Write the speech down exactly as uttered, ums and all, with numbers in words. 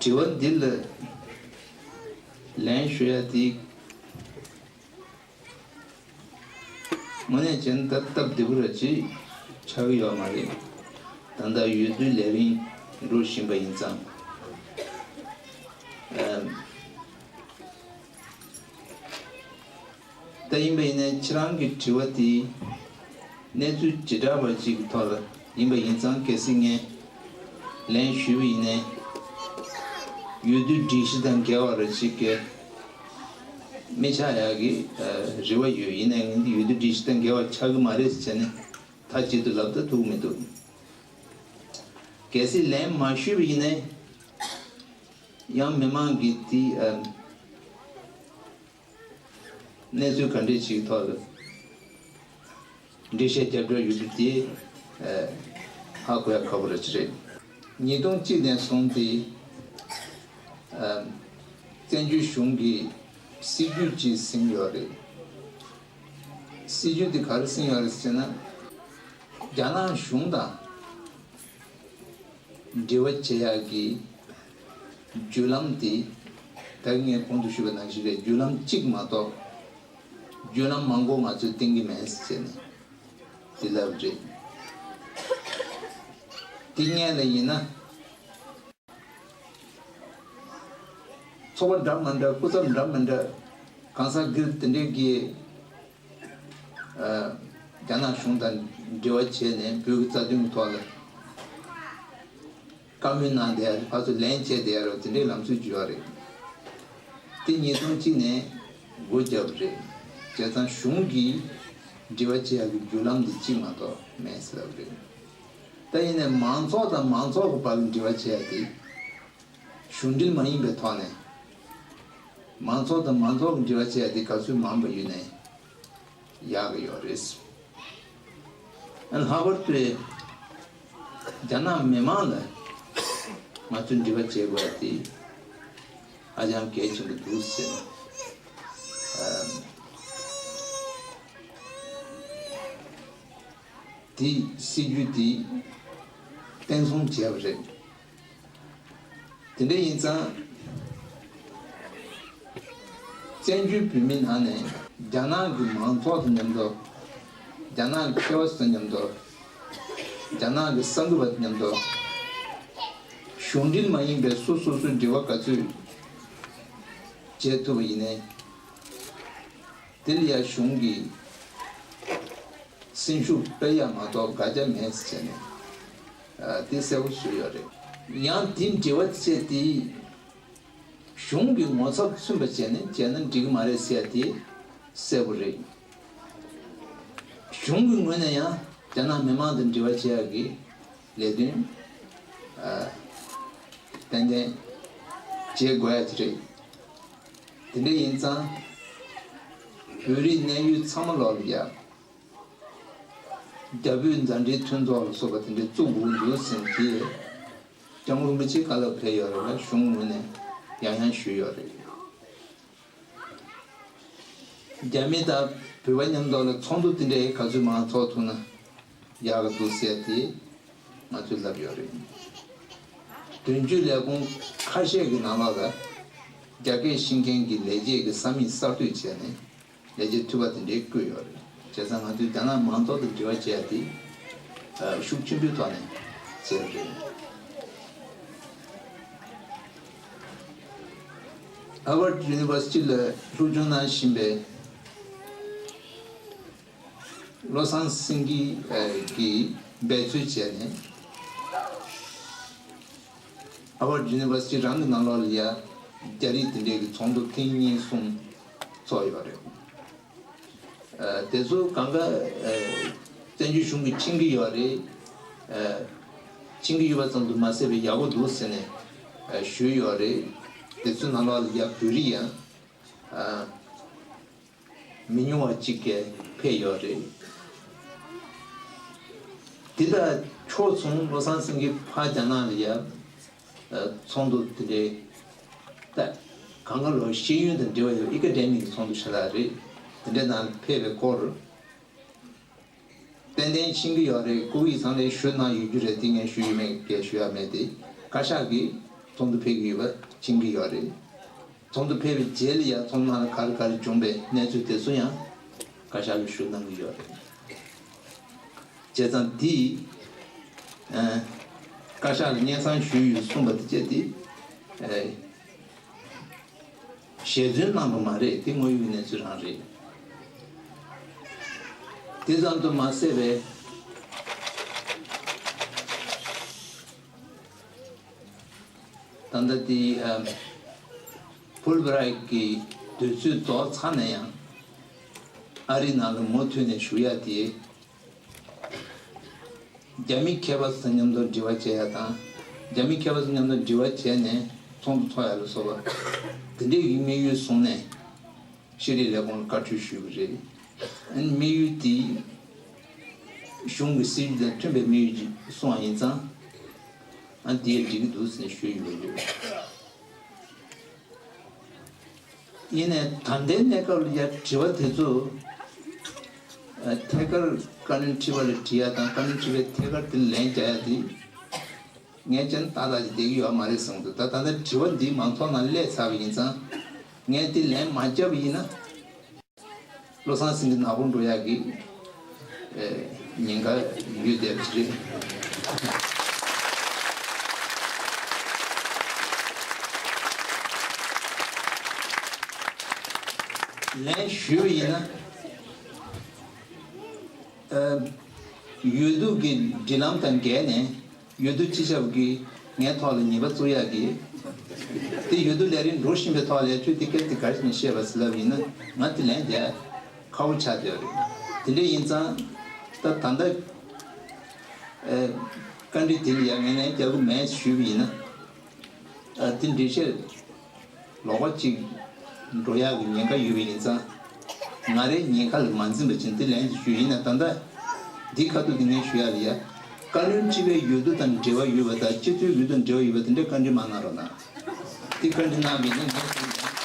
དྲི་བ་འདི་ལ་ལན་ཞུ་ཡ་དེ། དངོས་གནས་བྱས་ན་ད་སྟབས་བདེ་པོ་ར་ཅིག་ཆགས་ཀྱི་ཡོད་མ་རེད། ད་ལྟ་འོས་བསྡུ་ལས་རིམ་འགྲོ་བཞིན་པ་ཡིན་ཙང་། ཨམ། ད་ཡིན་པ་ཡིན་ནའི་ཁྱེད་རང་གི་དྲི་བ་དེ་གནས་ཚུལ་བྱེ་བྲག་པ་ཅིག་གི་ཐོག་ལ་ཡིན་པ་ཡིན་ཙང་། གལ་སྲིད་ངས་ལན་ཞུས་པ་ཡིན་ནའི་འོས་བསྡུ་སྒྲིག་གཞི་དང་འགལ་བ་ར་ཅིག་གི་མི་ཆགས་ཡག་གི་རེ་བ་ཡོད། ཡིན་ནའི་ངས་འདི་འོས་བསྡུ་སྒྲིག་གཞི་དང་འགལ་བ་ཆགས་ཀྱི་མ་རེད་ཟེར་བྱས་ནས་མཐའ་གཅིག་ཏུ་ལབ་ད་ཐུབ་མི་འདུག། གལ་སྲིད་ལན་མ་ཞུས་པ་ཡིན་ནའི་ཡང་མི་མང་གིས་དེ་ཨ། གནས་ཚུལ་ག་འདྲས་ཅིག་ཐོག་ལ་འགྲེལ་བཤད་རྒྱབ་སྐྱོར་ཡོད་རྒྱུ་དེ་ཧ་གོ་ཡ་ཁག་པོ་ར་ཅིག་རེད། ཉིས་སྟོང་གཅིག་ནས་བཟུང་སྟེ་བཙན་བྱོལ་གཞུང་གིས་སྲིད་ཇུས་ཅིག་ཟིན་ཡོད་རེད། སྲིད་ཇུས་དེ་ག་རེ་ཟིན་ཡོད་རེད་ཟེར་ན། རྒྱ་ནག་གཞུང་དང་འབྲེལ་བ་བྱེད་ཡག་གི་བརྒྱུད་ལམ་དེ། ད་ངས་གོང་དུ་ཞུས་པ་ནང་བཞིན་རེད། བརྒྱུད་ལམ་གཅིག་མ་གཏོགས་བརྒྱུད་ལམ་མང་པོ་ང་ཚོས་བསྟེན་གྱི་མེད་ཟེར་ནས་དེ་ལབ་རེད། དེ་སྔོན་ལ་ཡིན་ན། ཚོགས་པ་འདྲ་མི་འདྲ། སྐུ་ཚབ་འདྲ་མི་འདྲ། གང་ཟག་སྒེར་དེ་འདྲས་ཀྱིས་ཨ། རྒྱ་ནག་གཞུང་དང་འབྲེལ་བ་བྱས་ནས་བོད་ཀྱི་རྩ་དོན་གྱི་ཐོག་ལ་བཀའ་མོལ་གནང་བསྡད་ཡ་རེད། ཕར་ཚུར་ལན་བྱས་བསྡད་ཡ་རེད། དེ་འདྲའི་ལམ་སྲོལ་ཅིག་ཡོད་རེད། དེ་ཉིས་སྟོང་གཅིག་ནས་སྒོ་བརྒྱབ་རེད། བྱས་ཙང་གཞུང་གིས་འབྲེལ་བ་བྱེད་ཡ་གི་བརྒྱུད་ལམ་འདི་གཅིག་མ་གཏོགས་མེད་ཟེར་ལབ་རེད། ད་ཡིན་ནའི་མང་ཚོགས་དང་མང་ཚོགས་ཀྱི་བར་གྱི་འབྲེལ་བ་བྱེད་ཡ་དེ། གཞུང་འབྲེལ་མ་ཡིན་པའི་ཐོག་ནས་མང་ཚོགས་དང་མང་ཚོགས་ཀྱི་འབྲེལ་བ་བྱས་ཏེ་ག་ཚོད་མང་པོ་ཡོད་ནའི་ཡག་གི་ཡོད་རེད། ལྷག་པར་དུ་རྒྱ་ནག་མི་མང་ལ་ང་ཚོས་འབྲེལ་བ་བྱེད་དགོས་ཡ་དེ་ཧ་ཅང་གལ་ཆེན་པོ་འདུག་ཟེར། ཨ། དེ་སྲིད་ཇུས་དེ་བརྟན་སྲུང་བྱས་པ་རེད། དེ་འདྲ་ཡིན་ཙང་། བཙན་བྱོལ་བོད་མིའི་ནང་ནས་རྒྱ་ནག་གི་མང་ཚོགས་དང་མཉམ་དུ། རྒྱ་ནག་གི་མཁས་པ་ཚོ་དང་མཉམ་དུ། རྒྱ་ནག་གི་གསར་འགོད་པ་དང་མཉམ་དུ། གཞུང་འབྲེལ་མ་ཡིན་པའི་སོ་སོ་སོའི་འབྲེལ་བ་ག་ཚོད་བྱེད་ཐུབ་པ་ཡིན་ནའི། དེ་ལ་ཡང་གཞུང་གིས་སེམས་ཤུགས་སྤེལ་ཡ་མ་གཏོགས་དགག་བྱ་མེད་ཟེར་ནས་དེ་གསལ་པོ་བཟོས་ཡོད་རེད། ཡང་དེ་འབྲེལ་བ་བཅད་དེ་གཞུང་གི་ངོ་ཚབ་མཚོན་པ་བྱས་ནས་བྱས་ན་འགྲིག་གི་མ་རེད་ཟེར་ཡ་དེ་གསལ་པོ་རེད། གཞུང་གི་ངོས་ནས་ཡང་རྒྱ་ནག་མི་མང་དང་འབྲེལ་བ་བྱེད་ཡ་གི་ལས་དོན་ཏན་ཏན་བྱེད་དགོས་ཡ་དེ་རེད། དེ་འདྲ་ཡིན་ཙང་བོད་རིགས་གནས་ཡུལ་ཚང་མ་ལོག་ལ་ཡ། རྒྱ་བོད་མཛའ་འབྲེལ་མཐུན་ཚོགས་ལ་སོགས་པ་དེ་འདྲ་བཙུགས་དགོས་འདུག་ཟེར་གྱི། སྐྱབས་མགོན་རིན་པོ་ཆེ་བཀའ་སློབ་ཕེབས་ཡོད་རེད་ལ། གཞུང་ངོས་ནས་ཡང་ཡང་ཞུས་ཡོད་རེད། རྒྱ་མི་དང་བོད་པ་མཉམ་དུ་ལ་ཚོགས་འདུ་དེ་འདྲའི་ག་ཚོད་མང་ཚོགས་ཐུབ་ན་ཡག་གི་འདུག་ཟེར་ཏེ་ང་ཚོས་ལབ་ཡོད་རེད། དོན་གཅོད་ལས་ཁུངས་ཁ་ཤས་ཀྱི་ནང་ལོགས་ལ་རྒྱ་སྐད་ཤེས་མཁན་གྱི་ལས་བྱེད་ཀྱི་ས་མིག་གསར་གཏོད་བྱས་ནས། ལས་བྱེད་འཐུས་པ་དེ་འདྲའི་བསྐོས་ཡོད་རེད། བྱས་ཙང་ང་ཚོས་རྒྱ་ནག་མང་ཚོགས་དང་འབྲེལ་བ་བྱེད་ཡ་དེ་ཤུགས་ཆེན་པོའི་ཐོག་ནས་བྱས་རེད། ཧར་ཝརཌ་ཡུ་ནི་ཝར་སི་ཊི་ལ་སློབ་སྦྱོང་གནང་བཞིན་པའི་བློ་བཟང་སེང་གེ་གིས་འབད་རྩོལ་བྱས་ནས། ཧར་ཝརཌ་ཡུ་ནི་ཝར་སི་ཊི་རང་གི་ནང་ལོགས་ལ་ཡ་རྒྱ་རིགས་དེ་འདྲས་ཀྱི་ཚོགས་འདུ་ཐེངས་གཉིས་གསུམ་ཚོགས་ཡོད་རེད། ཨ། དེ་ཚོ་གང་ག་ཨ། བཙན་བྱོལ་གཞུང་གིས་མཁྱེན་གྱི་ཡོད་རེད། ཨ། མཁྱེན་གྱི་ཡོད་པ་ཙམ་དུ་མ་ཟད་པའི་ཡག་པོ་འདུག་ཟེར་ནས་ཨ། ཞུས་ཡོད་རེད། དེ་ཚོའི་ནང་ལོགས་ལ་ཡ་བོད་རིགས་ཡང་ཨ། མི་ཉུང་བ་གཅིག་གིས་ཕེབས་ཡོད་རེད། དེ་དང་ཕྱོགས་མཚུངས་བློ་བཟང་སེང་གེ་ཕར་རྒྱ་ནག་ལ་ཡ་ཚོགས་འདུ་དེ་འདྲའི་ད་གང་ག་ལོ་ཤེས་ཡོན་དང་འབྲེལ་བ་ཡོད། ཨི་ཀ་ཌེ་མིག་གི་ཚོགས་འདུ་ཞེ་དྲག་རེད། དེ་འདྲའི་ནང་ཕེབས་པའི་སྐོར་ཏན་ཏན་ཤེས་ཀྱི་ཡོད་རེད། སྐུ་ཡིག་ཚང་ལ་ཞུ་གནང་ཡོད་རྒྱུ་རེད། དེ་ངས་ཞུ་ཡི་མེད། གས་ཞུ་ཡ་མེད་དེ། བཀའ་ཤག་གིས་ ཚོགས་འདུ་ཕེབས་ཀྱི་ཡོད་པ་མཁྱེན་གྱི་ཡོད་རེད། ཚོགས་འདུ་ཕེབས་པའི་རྗེས་ལ་ཡང་ཚོགས་འདུ་ནང་ལ་ག་རེ་ག་རེ་བྱུང་པའི་གནས་ཚུལ་དེ་ཚོ་ཡང་བཀའ་ཤག་ལ་ཞུ་གནང་གི་ཡོད་རེད། བྱས་ཙང་དེ་ཨ་བཀའ་ཤག་ལ་སྙན་སེང་ཞུས་ཡོད་གསུངས་པ་དེ་བཅས་དེ་ཨ་ཞལ་རྫུན་གནང་བ་མ་རེད། དེ་དངོས་ཡོད་གནས་ཚུལ་རང་རེད། དེ་ཙམ་དུ་མ་ཟད་པའི། ད་ལྟ་དེ་ཨ་ཕུལ་བྷི་རའེཊ་ཀྱི་དུས་ཚོད་རྫོགས་ཚར་ནས་ཡང་ཨ་རི་ནང་ལ་མུ་མཐུད་ནས་བཞུགས་ཡ་དེ། རྒྱ་མི་མཁས་པ་ཚོ་མཉམ་དུ་འབྲེལ་བ་བྱེད་ཡ་དང་། རྒྱ་མི་མཁས་པ་ཚོ་མཉམ་དུ་འབྲེལ་བ་བྱས་ནས་ཚོགས་འདུ་ཚོགས་ཡ་ལ་སོགས་པ་དེ་འདྲའི་གི་དམིགས་ཡུལ་བཟུང་ནས། ཤེས་རིག་ལས་ཁུངས་ལ་བཀའ་འཁྲོལ་ཞུས་པ་རེད། ཨ་ནི་དམིགས་ཡུལ་དེ་གཞུང་གི་སྲིད་ཇུས་དང་མཐུན་པའི་དམིགས་ཡུལ་ཅིག་སོང་བ་ཡིན་ཙང་། ཨ་ནི་དེ་འགྲིག་གི་འདུག་ཟེར་ནས་ཞུས་ཡོད་རེད། ཡིན་ནའི་ད་ལྟའི་གནས་སྐབས་ལ་ཡ་དྲི་བ་དེ་ཚོ་ཨ་ཐད་ཀར་བཀའ་བློན་ཁྲི་པ་ལ་དྲི་ཡ་དང་། བཀའ་བློན་ཁྲི་པས་ཐད་ཀར་དེ་ལན་རྒྱག་ཡ་དེ། ངས་ཅང་ཏག་ཏག་ཅིག་བསྡད་ཀྱི་ཡོད་མ་རེད་བསམ་འདུག་ད་ད་ལྟ་དྲི་བ་འདི་མང་ཚོགས་ནང་སླེབས་ཚར་བ་ཡིན་ཙང་། ངས་འདི་ལན་མ་བརྒྱབ་པ་ཡིན་ན། བློ་བཟང་སེང་གེ་ནག་པོ་འགྲོ་ཡག་གི་ཨེ་ཉེན་ཁ་ཡོད་བསྡད་པ་ཞིག་རེད། ལན་ཞུས་པ་ཡིན་ན། ཨ་འོས་བསྡུ་གི་སྒྲིག་ལམ་དང་འགལ་ནས། འོས་བསྡུ་སྤྱི་ཁྱབ་ཀྱིས་ངའི་ཐོག་ལ་ཉེས་པ་བཙུགས་ཡག་གི། དེ་འོས་བསྡུ་ལས་རིམ་འགྲོ་བཞིན་པའི་ཐོག་ལ་ཡ་ཁྱོད་དེ་སྐད་དེ་ག་རེ་བྱས་ནས་བཤད་པ་ཟེར་ལབ་ཡིན་ན། ང་དེ་ལན་རྒྱག་ཁག་པོ་ཆགས་བསྡད་ཡོད་རེད། དེ་འདྲ་ཡིན་ཙང་ད་ད་ལྟ་ཨེ་བཀའ་འདྲི་དེ་ལ་ཡ་ངས་ལན་རྒྱག་གི་མེད་ཞུས་པ་ཡིན་ན། ཨ་དེ་འགྲེལ་བཤད་ལོག་པ་གཅིག་འགྲོ་ཡག་གི་ཉེན་ཁ་ཡོད་པ་ཡིན་ཙང་། ང་རའི་ཉེན་ཁ་ལ་མ་འཛེམས་པ་བྱས་ནས་དེ་ལན་ཞུས་ཡིན་ན། ད་ལྟ་འདི་ཁ་ཐུག་དེ་ངས་ཞུ་ཡག་ལ་ཡ། བཀའ་བློན་ཁྲི་པའི་འོས་བསྡུ་དང་འབྲེལ་བ་ཡོད་པ་དང་། སྤྱི་འཐུས་འོས་བསྡུ་དང་འབྲེལ་བ་ཡོད་པ་དེ་འདྲའི་བཀའ་འདྲི་མ་གནང་རོགས་གནང་། དེ་བཀའ་འདྲི་གནང་བ་ཡིན་ན་ངས་